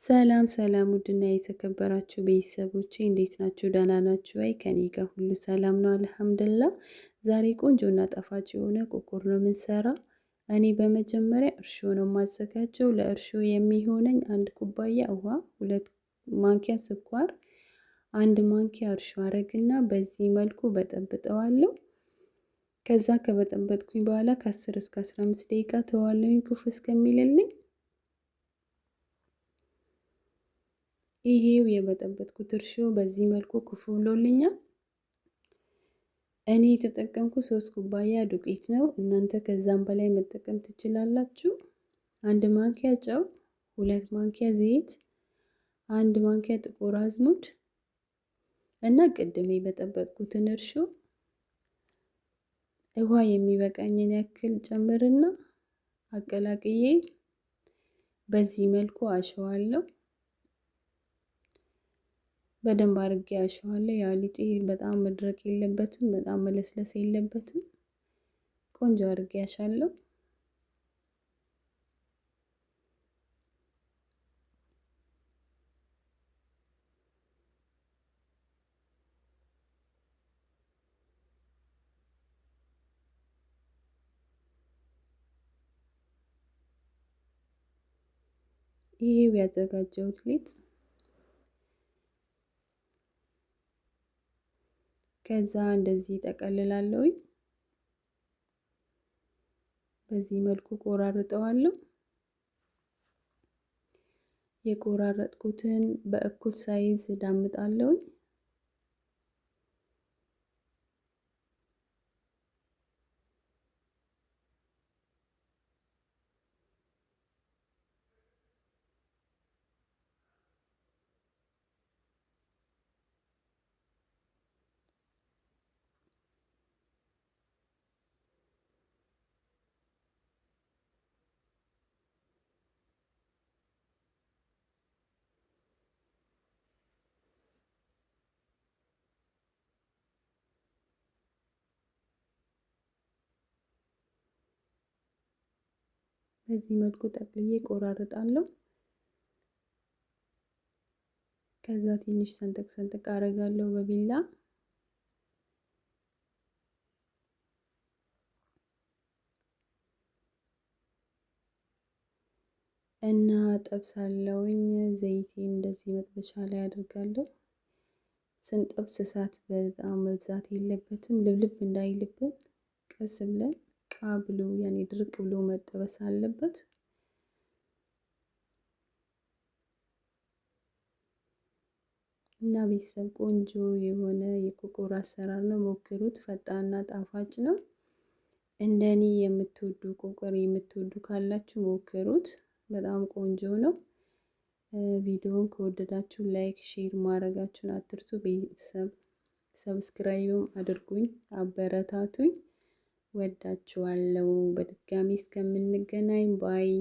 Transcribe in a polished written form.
ሰላም ሰላም፣ ውድና የተከበራችሁ ቤተሰቦቼ እንዴት ናችሁ? ደህና ናችሁ ወይ? ከኔ ጋር ሁሉ ሰላም ነው አልሐምዱሊላህ። ዛሬ ቆንጆና ጣፋጭ የሆነ ቆቆር ነው የምንሰራ። እኔ በመጀመሪያ እርሾ ነው የማዘጋጀው። ለእርሾ የሚሆነኝ 1 ኩባያ ውሃ፣ 2 ማንኪያ ስኳር፣ 1 ማንኪያ እርሾ አረግና በዚህ መልኩ በጠብጠዋለሁ። ከዛ ከበጠበጥኩኝ በኋላ ከ10 እስከ 15 ደቂቃ ተዋለሁኝ ኩፍ እስከሚልልኝ። ይሄው የበጠበጥኩት እርሾ በዚህ መልኩ ኩፍ ብሎልኛል። እኔ የተጠቀምኩት 3 ኩባያ ዱቄት ነው። እናንተ ከዛም በላይ መጠቀም ትችላላችሁ። 1 ማንኪያ ጨው፣ 2 ማንኪያ ዘይት፣ 1 ማንኪያ ጥቁር አዝሙድ እና ቅድም የበጠበጥኩትን እርሾ ውሃ የሚበቃኝን ያክል ጨምርና አቀላቅዬ በዚህ መልኩ አሸዋለሁ። በደንብ አድርጌ አሸዋለሁ። ያው ሊጤ በጣም መድረቅ የለበትም፣ በጣም መለስለስ የለበትም። ቆንጆ አድርጌ አሻለሁ። ይሄው ያዘጋጀሁት ሊጥ ከዛ እንደዚህ ጠቀልላለሁኝ። በዚህ መልኩ ቆራርጠዋለሁ። የቆራረጥኩትን በእኩል size ዳምጣለሁኝ። በዚህ መልኩ ጠቅልዬ ቆራርጣለሁ። ከዛ ትንሽ ሰንጠቅ ሰንጠቅ አደርጋለሁ በቢላ። እና ጠብሳለሁኝ። ዘይቴን እንደዚህ መጥበሻ ላይ አድርጋለሁ። ስንጠብስ እሳት በጣም መብዛት የለበትም፣ ልብልብ እንዳይልብን ቀስ ብለን ቃ ብሎ ያኔ ድርቅ ብሎ መጠበስ አለበት። እና ቤተሰብ ቆንጆ የሆነ የቆቆር አሰራር ነው፣ ሞክሩት። ፈጣንና ጣፋጭ ነው። እንደኔ የምትወዱ ቆቆር የምትወዱ ካላችሁ ሞክሩት። በጣም ቆንጆ ነው። ቪዲዮውን ከወደዳችሁ like፣ share ማድረጋችሁን አትርሱ። ቤተሰብ subscribe ም አድርጉኝ፣ አበረታቱኝ። ወዳችኋለሁ። በድጋሚ እስከምንገናኝ bye።